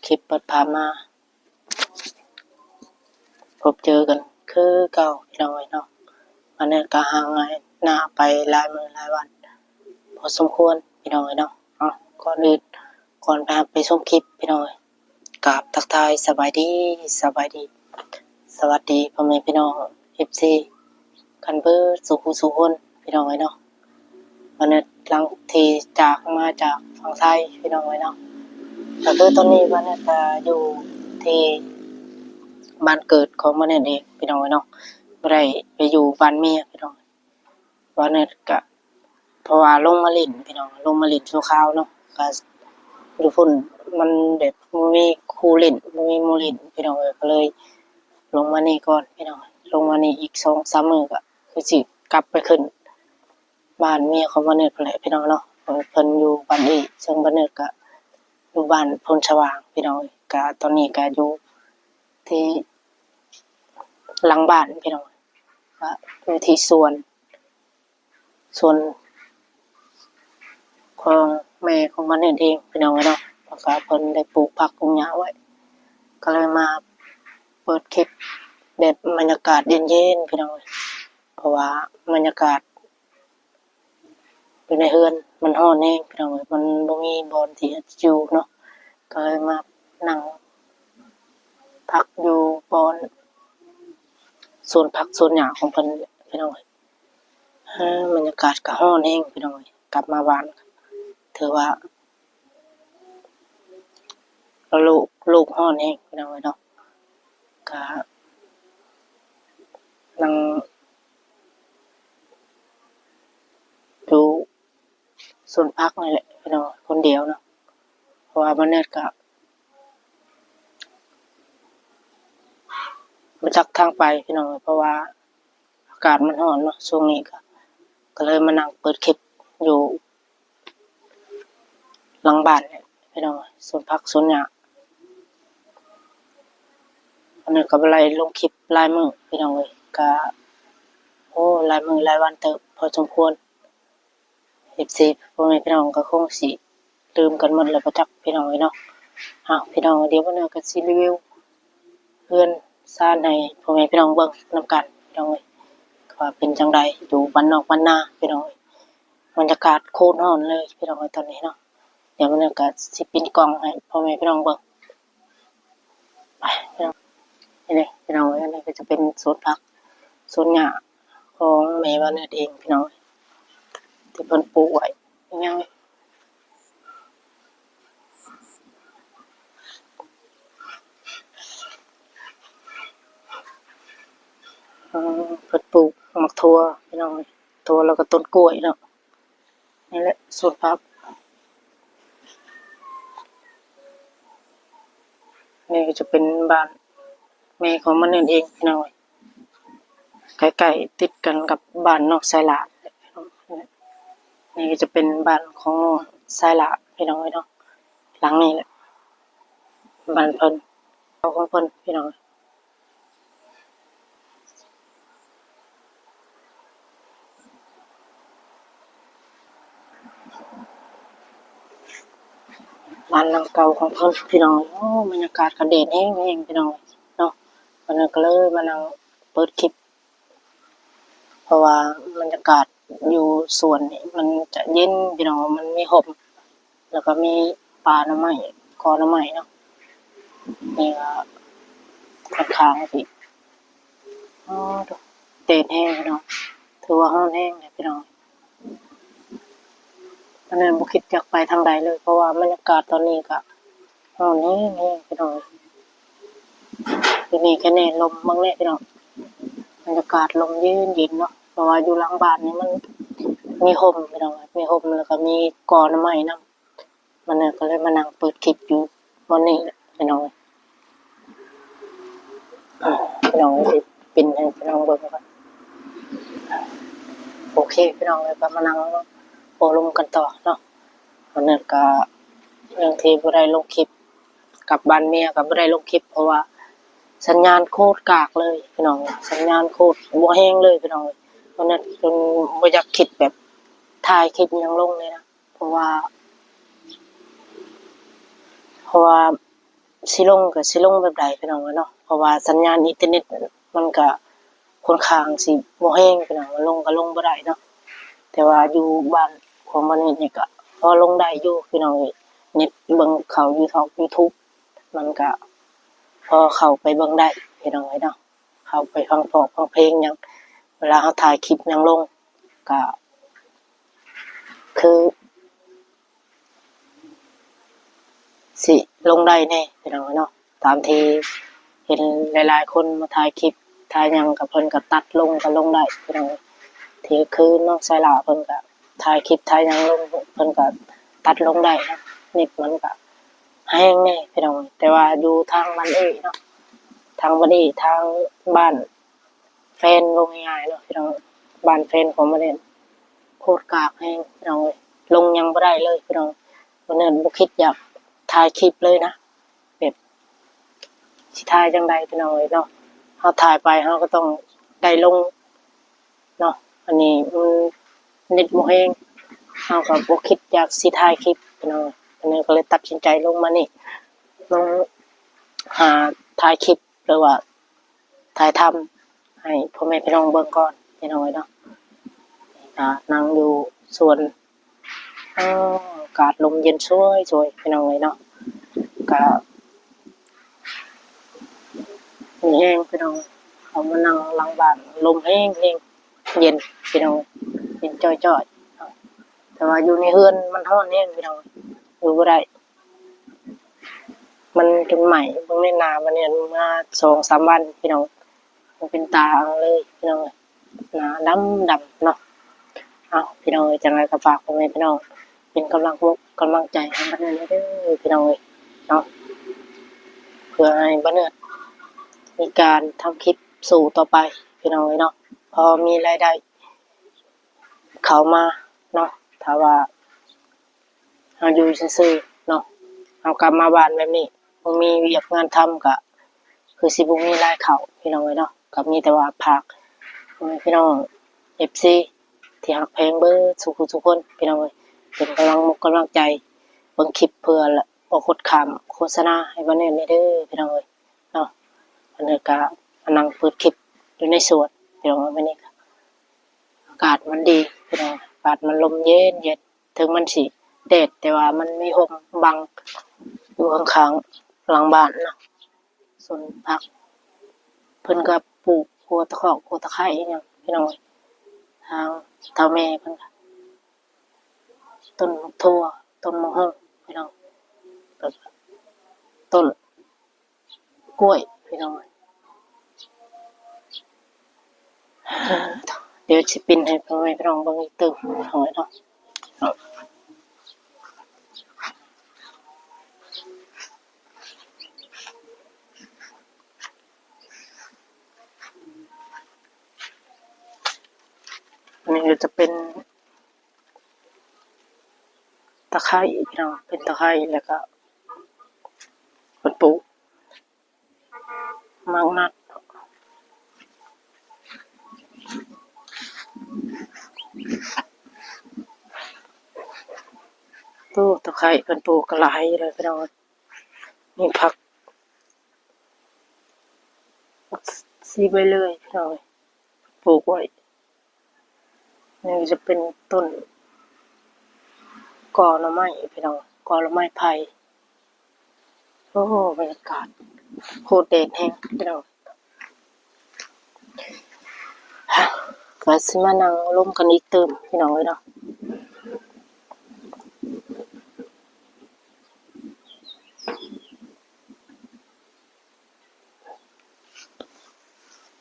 ຄລິບເປີດພາບມາ ພົບເຈີກັນຄືເກົ່າພີ່ນ້ອງເອີຍເນາະ. ບາດນີ້ກໍຫ່າງຫາຍໜ້າໄປຫຼາຍມື້ຫຼາຍວັນພໍສົມຄວນພີ່ນ້ອງເອີຍເນາະ. ເອົາ ກ່ອນອື່ນ ກ່ອນໄປຮັບໄປຊົມຄລິບພີ່ນ້ອງເອີຍ ກາບທັກທາຍສະບາຍດີ ສະບາຍດີ ສະຫວັດດີພໍ່ແມ່ພີ່ນ້ອງ ເອັຟຊີ ກັນເບິດສູ່ຜູ້ສູ່ຄົນພີ່ນ້ອງເອີຍເນາະ. ບາເນີດຫຼັງທີ່ຈາກມາຈາກຝັ່ງໄທພີ່ນ້ອງເອີຍເນາະ ກໍຄືຕອນນີ້ບາເນີດກໍຢູ່ທີ່ບ້ານເກີດຂອງບາເນີດເອງພີ່ນ້ອງເອີຍເນາະ ບໍ່ໄດ້ໄປຢູ່ບ້ານເມຍພີ່ນ້ອງ. ບາເນີດກະ ເພາະວ່າລົງມາຫຼິ້ນພີ່ນ້ອງ ລົງມາຫຼິ້ນຊົ່ວຄາວເນາະ ກະຢູ່ພຸ້ນມັນແບບບໍ່ມີຄູ່ຫຼິ້ນ ບໍ່ມີໝູ່ຫຼິ້ນພີ່ນ້ອງເອີຍ ກໍເລີຍລົງມານີ້ກ່ອນພີ່ນ້ອງ. ລົງມານີ້ອີກສອງສາມມື້ກໍຄືຊິກັບໄປຂຶ້ນບ້ານເມຍຂອງບາເນີດພຸ້ນແຫຼະພີ່ນ້ອງເນາະ ເພິ່ນຢູ່ບ້ານເອ ເຊິ່ງບາເນີດກະຢູ່ບ້ານໂພນສະຫວ່າງພີ່ນ້ອງເອີຍ. ກະຕອນນີ້ກະຢູ່ທີ່ຫຼັງບ້ານພີ່ນ້ອງ ກະຢູ່ທີ່ສວນ ສວນຂອງແມ່ຂອງມັນເອງພີ່ນ້ອງເອີຍເນາະ ແລ້ວກໍເພິ່ນໄດ້ປູກຜັກປູກຫຍ້າໄວ້ ກໍເລີຍມາເປີດຄລິບແບບບັນຍາກາດເຢັນໆ ພີ່ນ້ອງເອີຍ ເພາະວ່າບັນຍາກາດຢູ່ໃນເຮືອນມັນຮ້ອນແຮງພີ່ນ້ອງເອີຍ ມັນບໍ່ມີບ່ອນທີ່ຈະຢູ່ເນາະ ກໍເລີຍມານັ່ງພັກຢູ່ບ່ອນສວນຜັກສວນຫຍ້າຂອງເພິ່ນນີ້ແຫຼະພີ່ນ້ອງເອີຍ. ເອີ ບັນຍາກາດກໍຮ້ອນແຮງພີ່ນ້ອງເອີຍ ກັບມາບ້ານຖືວ່າໂລກ ໂລກຮ້ອນແຮງພີ່ນ້ອງເອີຍເນາະ ກະນັ່ງຢູ່ສວນຜັກນີ້ແຫຼະພີ່ນ້ອງ ຄົນດຽວເນາະ ເພາະວ່າບາເນີດກະບໍ່ຈັກທາງໄປພີ່ນ້ອງເອີຍ ເພາະວ່າ ອາກາດມັນຮ້ອນເນາະຊ່ວງນີ້ ກໍ ກໍເລີຍມານັ່ງເປີດຄລິບຢູ່ຫຼັງບ້ານນີ້ພີ່ນ້ອງ ສວນຜັກສວນຫຍ້າ. ອັນນີ້ກໍບໍ່ໄດ້ລົງຄລິບຫຼາຍມື້ພີ່ນ້ອງເອີຍ ກໍ ໂອ້ ຫຼາຍມື້ຫຼາຍວັນເຕີບພໍສົມຄວນ. ເອັຟຊີ ພໍ່ແມ່ພີ່ນ້ອງກໍຄົງຊິລືມກັນໝົດແລ້ວບໍ່ຈັກພີ່ນ້ອງເອີຍເນາະ. ເອົາ ພີ່ນ້ອງ ດຽວມື້ໜ້າກໍຊິຣີວິວເຮືອນຊານໃຫ້ພໍ່ແມ່ພີ່ນ້ອງເບິ່ງນຳກັນພີ່ນ້ອງເອີຍ ວ່າເປັນຈັ່ງໃດ ຢູ່ບ້ານນອກບ້ານນາພີ່ນ້ອງເອີຍ. ບັນຍາກາດໂຄດຮ້ອນເລີຍພີ່ນ້ອງເອີຍຕອນນີ້ເນາະ. ດຽວມື້ໜ້າກໍຊິປິ່ນກ້ອງໃຫ້ພໍ່ແມ່ພີ່ນ້ອງເບິ່ງ. ໄປພີ່ນ້ອງ ນີ້ເດ້ພີ່ນ້ອງເອີຍ ອັນນີ້ກໍຈະເປັນສວນຜັກສວນຫຍ້າຂອງແມ່ວາເນີດເອງພີ່ນ້ອງເອີຍ ທີ່ເພິ່ນປູກໄວ້. ຍັງ ເອີ ເພິ່ນປູກໝາກຖົ່ວພີ່ນ້ອງເອີຍ ຖົ່ວ ແລ້ວກໍຕົ້ນກ້ວຍເນາະ. ນີ້ແຫຼະສວນຜັກ. ນີ້ກໍຈະເປັນບ້ານແມ່ຂອງມັນນັ້ນເອງພີ່ນ້ອງເອີຍ ໃກ້ໆຕິດກັນກັບບ້ານນ້ອງຊາຍຫຼ້າ. ນີ້ກໍຈະເປັນບ້ານຂອງນ້ອງຊາຍຫຼ້າພີ່ນ້ອງເອີຍເນາະ. ຫຼັງນີ້ແຫຼະບ້ານເພິ່ນ ເກົ່າຂອງເພິ່ນພີ່ນ້ອງເອີຍ. ບ້ານຫຼັງເກົ່າຂອງເພິ່ນພີ່ນ້ອງເອີຍ. ໂອ້ ບັນຍາກາດກໍແດດແຮງໆ ພີ່ນ້ອງເນາະ. ວັນນີ້ກໍເລີຍມານັ່ງເປີດຄລິບ ເພາະວ່າບັນຍາກາດຢູ່ສວນນີ້ມັນຈະເຢັນພີ່ນ້ອງ ມັນມີຮົ່ມ ແລ້ວກໍມີປ່າໜໍ່ໄມ້ ກໍໜໍ່ໄມ້ເນາະ. ນີ້ກໍຄ່ອນຂ້າງຊິ ອໍ ໂທ້ ແດດແຮງພີ່ນ້ອງ ຖືວ່າຮ້ອນແຮງເດ້ພີ່ນ້ອງ. ອັນນັ້ນບໍ່ຄິດຢາກໄປທາງໃດເລີຍ ເພາະວ່າບັນຍາກາດຕອນນີ້ກໍຮ້ອນແຮງໆ ພີ່ນ້ອງ. ຢູ່ນີ້ແຄ່ແນ່ ລົມເບິ່ງແນ່ພີ່ນ້ອງ ບັນຍາກາດລົມເຢັນໆ ເນາະ ເພາະວ່າຢູ່ຫຼັງບ້ານນີ້ມັນມີຮົ່ມພີ່ນ້ອງ ມີຮົ່ມ ແລ້ວກໍມີກໍໜໍ່ໄມ້ນຳ. ມື້ນີ້ກໍເລີຍມານັ່ງເປີດຄລິບຢູ່ບ່ອນນີ້ແຫຼະພີ່ນ້ອງ. ພີ່ນ້ອງຊິປິ່ນໃຫ້ພີ່ນ້ອງເບິ່ງກ່ອນ. ໂອເຄພີ່ນ້ອງເອີຍ ກໍມານັ່ງໂອ້ລົມກັນຕໍ່ເນາະ. ມື້ນີ້ກໍເລື່ອງທີ່ບໍ່ໄດ້ລົງຄລິບ ກັບບ້ານເມຍກໍບໍ່ໄດ້ລົງຄລິບ ເພາະວ່າສັນຍານໂຄດກາກເລີຍພີ່ນ້ອງ ສັນຍານໂຄດບໍ່ແຮງເລີຍພີ່ນ້ອງ. ມື້ນີ້ຈົນບໍ່ຢາກຄິດແບບຖ່າຍຄລິບຫຍັງລົງເລີຍນະ. ເພາະວ່າ ເພາະວ່າ ຊິລົງກໍຊິລົງແບບໃດພີ່ນ້ອງເອີຍເນາະ ເພາະວ່າສັນຍານອິນເຕີເນັດມັນກໍຄ່ອນຂ້າງຊິບໍ່ແຮງພີ່ນ້ອງ ລົງກໍລົງບໍ່ໄດ້ເນາະ. ແຕ່ວ່າຢູ່ບ້ານຂອງບ້ານນີ້ນີ້ກໍພໍລົງໄດ້ຢູ່ພີ່ນ້ອງເອີຍ ເນັດເບິ່ງເຂົ້າຢູທູບ ຢູທູບ ມັນກະພໍເຂົ້າໄປເບິ່ງໄດ້ພີ່ນ້ອງເອີຍເນາະ ເຂົ້າໄປຟັງເພາະຟັງເພງຫຍັງ ເວລາເຮົາຖ່າຍຄລິບຫຍັງລົງ ກະຄືຊິລົງໄດ້ແດ່ພີ່ນ້ອງເອີຍເນາະ. ຕາມທີ່ເຫັນຫຼາຍໆຄົນມາຖ່າຍຄລິບຖ່າຍຫຍັງ ກະເພິ່ນກະຕັດລົງກະລົງໄດ້ພີ່ນ້ອງເອີຍ ທີ່ຄືນ້ອງສາຍຫຼ້າເພິ່ນກະຖ່າຍຄລິບຖ່າຍຫຍັງລົງ ເພິ່ນກະຕັດລົງໄດ້ເນາະ ເນັດມັນກະແຮງແດ່ພີ່ນ້ອງເອີຍ. ແຕ່ວ່າຢູ່ທາງບ້ານເອເນາະ ທາງບ້ານເອ ທາງບ້ານແຟນ ເວົ້າງ່າຍໆເນາະພີ່ນ້ອງ ບ້ານແຟນຂອງບ້ານເອ ໂຄດກາກແຮງພີ່ນ້ອງເອີຍ ລົງຫຍັງບໍ່ໄດ້ເລີຍພີ່ນ້ອງ. ບ້ານເອີ ບໍ່ຄິດຢາກຖ່າຍຄລິບເລີຍນະ ແບບ ຊິຖ່າຍຈັ່ງໃດພີ່ນ້ອງເອີຍເນາະ ເຮົາຖ່າຍໄປເຮົາກໍຕ້ອງໄດ້ລົງເນາະ. ອັນນີ້ມັນເນັດບໍ່ແຮງ ເຮົາກໍບໍ່ຄິດຢາກຊິຖ່າຍຄລິບພີ່ນ້ອງເອີຍ ອັນນີ້ກໍເລີຍຕັດສິນໃຈລົງມານີ້ ລົງຫາຖ່າຍຄລິບ ຫຼືວ່າຖ່າຍທຳໃຫ້ພໍ່ແມ່ພີ່ນ້ອງເບິ່ງກ່ອນພີ່ນ້ອງເອີຍເນາະ. ກະນັ່ງຢູ່ສວນ ເອີ ອາກາດລົມເຢັນສວຍໆ ພີ່ນ້ອງເອີຍເນາະ ກະມີແຮງພີ່ນ້ອງ ເຂົ້າມານັ່ງຫຼັງບ້ານ ລົມແຮງໆ ເຢັນພີ່ນ້ອງ ເຢັນຈ່ອຍໆ ແຕ່ວ່າຢູ່ໃນເຮືອນມັນຮ້ອນແຮງພີ່ນ້ອງ ຢູ່ບໍ່ໄດ້ ມັນຈົນໄໝ້ ເບິ່ງໃນໜ້າມັນນີ້ມາສອງສາມວັນພີ່ນ້ອງ ມັນເປັນຕາອັ່ງເລີຍພີ່ນ້ອງເອີຍ ໜ້າດຳໆເນາະ. ເອົາ ພີ່ນ້ອງເອີຍ ຈັ່ງໃດກໍຝາກພໍ່ແມ່ພີ່ນ້ອງເປັນກຳລັງອົກກຳລັງໃຈໃຫ້ບ້ານເອີແດ່ເດີພີ່ນ້ອງເອີຍເນາະ ເພື່ອໃຫ້ບ້ານເອີມີການທຳຄລິບສູ້ຕໍ່ໄປພີ່ນ້ອງເອີຍເນາະ ພໍມີລາຍໄດ້ເຂົ້າມາເນາະ. ຖ້າວ່າ ເຮົາຢູ່ຊື່ໆເນາະ ເຮົາກັບມາບ້ານແບບນີ້ ບໍ່ມີວຽກງານທຳ ກະຄືຊິບໍ່ມີລາຍເຂົ້າພີ່ນ້ອງເອີຍເນາະ. ກະມີແຕ່ວ່າຝາກພໍ່ແມ່ພີ່ນ້ອງ ເອັຟຊີ ທີ່ຮັກແພງເບິດສູ່ຜູ້ສູ່ຄົນພີ່ນ້ອງເອີຍ ເປັນກຳລັງອົກກຳລັງໃຈ ເບິ່ງຄລິບເພື່ອບໍ່ຄົດຂ້າມໂຄສະນາໃຫ້ບ້ານເອີແດ່ເດີພີ່ນ້ອງເອີຍເນາະ. ອັນນີ້ກະມານັ່ງເປີດຄລິບຢູ່ໃນສວນພີ່ນ້ອງເອີຍ ມື້ນີ້ກະອາກາດມັນດີພີ່ນ້ອງ ອາກາດມັນລົມເຢັນໆ ເຖິງມັນຊິແດດ ແຕ່ວ່າມັນມີຮົ່ມບັງຢູ່ຂ້າງໆຫຼັງບ້ານເນາະ. ສວນຜັກ ເພິ່ນກໍປູກຫົວຕະເຄາະ ຫົວຕະໄຄອີ່ຫຍັງພີ່ນ້ອງ ທາງເຖົ້າແມ່ເພິ່ນກໍ ຕົ້ນໝາກຖົ່ວ ຕົ້ນໝາກຫຸ່ງພີ່ນ້ອງ ແລ້ວກໍຕົ້ນ ກ້ວຍພີ່ນ້ອງ. ດຽວຊິປິ່ນໃຫ້ພໍ່ແມ່ພີ່ນ້ອງເບິ່ງອີກຕື່ມໜ້ອຍເນາະ. ອັນນີ້ກໍຈະເປັນ ຕະໄຄພີ່ນ້ອງ ເປັນຕະໄຄ ແລ້ວກໍເພິ່ນປູກໝາກນັດ ໂອ້ ຕະໄຄເພິ່ນປູກກໍຫຼາຍຢູ່ເລີຍພີ່ນ້ອງ ມີຜັກ ຜັກຊີໃບເລີຍພີ່ນ້ອງ ປູກໄວ້. ນີ້ຈະເປັນຕົ້ນກໍໜໍ່ໄມ້ພີ່ນ້ອງ ກໍໜໍ່ໄມ້ໄຜ່. ໂອ້ ບັນຍາກາດໂຄດແດດແຮງພີ່ນ້ອງ ກໍຊິມານັ່ງລົມກັນອີກຕື່ມພີ່ນ້ອງເອີຍເນາະ.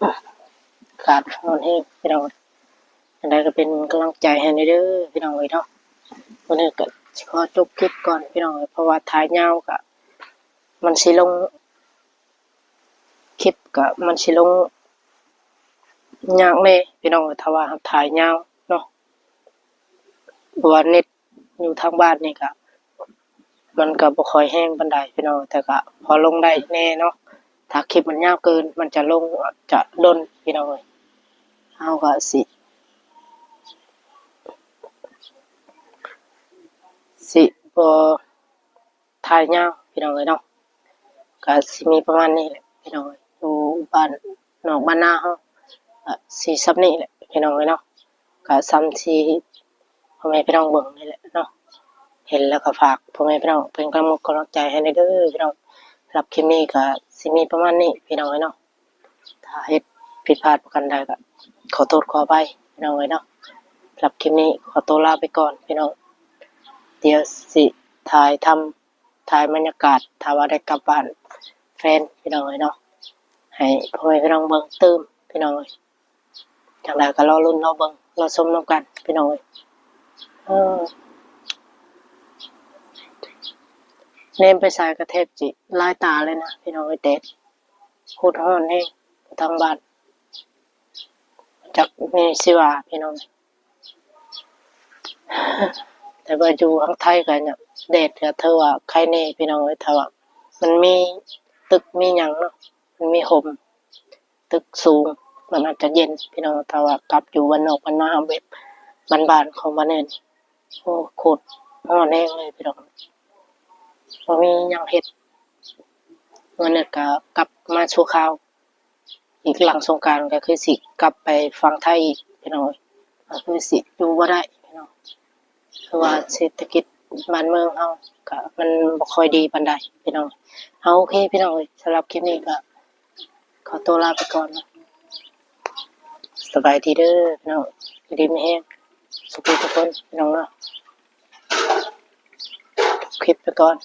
ອາກາດຮ້ອນແຮງພີ່ນ້ອງ ຈັ່ງໃດກໍເປັນກຳລັງໃຈໃຫ້ແດ່ເດີພີ່ນ້ອງເອີຍເນາະ. ມື້ນີ້ກໍຊິຂໍຈົບຄລິບກ່ອນພີ່ນ້ອງເອີຍ ເພາະວ່າຖ່າຍຍາວກໍມັນຊິລົງ ຄລິບກໍມັນຊິລົງຍາກແດ່ພີ່ນ້ອງເອີຍ ຖ້າວ່າເຮົາຖ່າຍຍາວເນາະ ເພາະວ່າເນັດ ຢູ່ທາງບ້ານນີ້ກະ ມັນກະບໍ່ຄ່ອຍແຮງປານໃດພີ່ນ້ອງ ແຕ່ກະພໍລົງໄດ້ແດ່ເນາະ. ຖ້າຄລິບມັນຍາວເກີນ ມັນຈະລົງ ອາດຈະດົນພີ່ນ້ອງເອີຍ. ເຮົາກະຊິ ຊິບໍ່ຖ່າຍຍາວພີ່ນ້ອງເອີຍເນາະ. ກະຊິມີປະມານນີ້ແຫຼະພີ່ນ້ອງເອີຍ ຢູ່ບ້ານນອກບ້ານນາເຮົາ ກະຊິສ່ຳນີ້ແຫຼະພີ່ນ້ອງເອີຍເນາະ ກະສ່ຳທີ່ພໍ່ແມ່ພີ່ນ້ອງເບິ່ງນີ້ແຫຼະເນາະ ເຫັນແລ້ວກະຝາກພໍ່ແມ່ພີ່ນ້ອງເປັນກຳລັງກຳລັງໃຈໃຫ້ແດ່ເດີພີ່ນ້ອງ. ສຳລັບຄລິບນີ້ກະຊິມີປະມານນີ້ພີ່ນ້ອງເອີຍເນາະ. ຖ້າເຮັດຜິດພາດປະການໃດກໍຂໍໂທດຂໍອະໄພພີ່ນ້ອງເອີຍເນາະ. ສຳລັບຄລິບນີ້ຂໍຕົວລາໄປກ່ອນພີ່ນ້ອງ. ດຽວຊິຖ່າຍທຳ ຖ່າຍບັນຍາກາດ ຖ້າວ່າໄດ້ກັບບ້ານແຟນພີ່ນ້ອງເອີຍເນາະ ໃຫ້ພໍ່ແມ່ພີ່ນ້ອງເບິ່ງຕື່ມພີ່ນ້ອງເອີຍ. ຈັ່ງໃດກໍລໍລຸ້ນລໍເບິ່ງລໍຊົມນຳກັນພີ່ນ້ອງເອີຍ. ເອີ ແນມໄປໃສກໍແທບຊິລາຍຕາເລີຍນະພີ່ນ້ອງເອີຍ ແດດໂຄດຮ້ອນແຮງທາງບ້ານ ຈັກແມ່ນຊິວ່າພີ່ນ້ອງ. ແຕ່ວ່າຢູ່ທາງໄທກໍແດດກໍຖືວ່າໄຄແດ່ພີ່ນ້ອງເອີຍ ຖ້າວ່າມັນມີຕຶກມີຫຍັງເນາະ ມັນມີຮົ່ມຕຶກສູງ ມັນອາດຈະເຢັນພີ່ນ້ອງ. ຖ້າວ່າກັບຢູ່ບ້ານນອກບ້ານນາແບບບ້ານໆຂອງບ້ານອື່ນ ໂອ້ ໂຄດຮ້ອນແຮງເລີຍພີ່ນ້ອງ ບໍ່ມີຫຍັງເຮັດ. ມື້ນີ້ກໍກັບມາຊົ່ວຄາວ ອີກຫຼັງສົງການກໍຄືຊິກັບໄປຝັ່ງໄທອີກພີ່ນ້ອງເອີຍ ກໍຄືຊິຢູ່ບໍ່ໄດ້ພີ່ນ້ອງ ຄືວ່າເສດຖະກິດບ້ານເມືອງເຮົາກໍມັນບໍ່ຄ່ອຍດີປານໃດພີ່ນ້ອງ. ເອົາ ໂອເຄພີ່ນ້ອງເອີຍ ສຳລັບຄລິບນີ້ກໍຂໍຕົວລາໄປກ່ອນເນາະ. ສະບາຍດີເດີພີ່ນ້ອງ ຢູ່ດີມີແຮງສຸກທຸກຄົນພີ່ນ້ອງເນາະ. ຄລິບໄປກ່ອນ.